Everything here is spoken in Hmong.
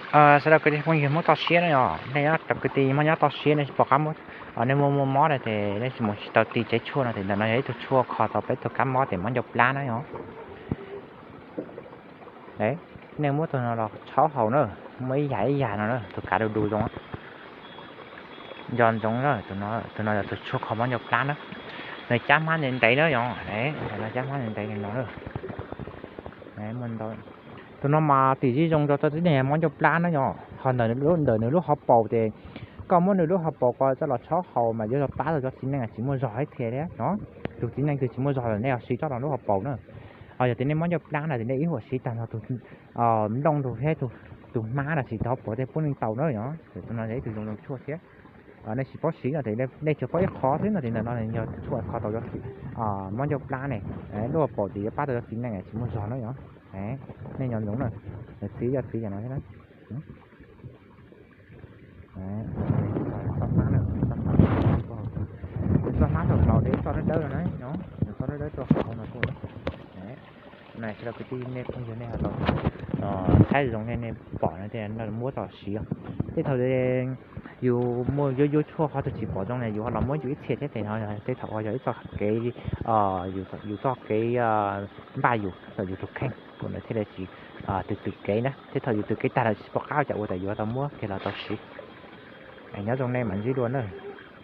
Sawv daws kwv tij phooj ywg Hmoob toj siab na yom, nej nyob rau kwv tij Hmoob nyob toj siab nej tsis pom qab muab, nej muaj muaj mob na ces nej tsis mus tsis tau ti tsev tshuaj no ces ntawm no yog ib tug tshuaj kho tau peb tug kab mob tes mob ncauj plab na yom. Nej muab tus no los tshaub haus na, muaj ib yam ib yam no na, tus kav du du zoo, nco ntsoov na, tus no yog tus tshuaj kho mob ncauj plab na, nws cab hmab ntev ntev na yom, cab hmab ntev ntev li no na. Tus no mas tim zej zoo rau txog tib neeg mob ncauj plab na yom, ho ntawm nws lub hauv paus ces koj muab nws lub hauv paus ko coj los tshaub haus mas yuav pab tau cov txiv neej tsis muaj zog ib txhia thiab no. Tus txiv neej twg tsis muaj zog lawm nej ho siv coj los lub hauv paus na. Ho yog tias nej mob ncauj plab na ces nej ib huam siv tag nrho tus nplooj tus thiab tus hmab los sis tus hauv paus tej puav leej tau na yom. Tus no yog ib tug zoo zoo tshuaj thiab. Nej tsis paub siv no ces nej tsuas paub ib qho xwb no ces ntawm no yog tshuaj kho tau cov mob ncauj plab ne, lub hauv paus ces yuav pab tau cov txiv neej tsis muaj zog na yom. Nej nco ntsoov na, txiv yog txiv yam no thiab na. Txoj hmab na, txoj hmab, txoj hmab thaum laus ces txoj dawb dawb no na, nws txoj dawb dawb tuaj hauv no tuaj. Sawv daws kwv tij nej phooj ywg nej ho tau saib zoo nej pom no ces muab tau siv. Tej thaum yus muaj yuav yuav tshuaj qhov twg tsis pom zoo ne yus ho los muab yus ib txhia thiab ces tej thaum ho yog ib txoj kev, yus txoj kev npaj yus txog yus tus kheej kuj thiaj li tsis tws tws kev na. Tej thaum yus tws kev tag lawm tsis pom qab cas ua tas yus ho tau muab kiag los tau siv. Nyob zoo nej mam ntsib dua na.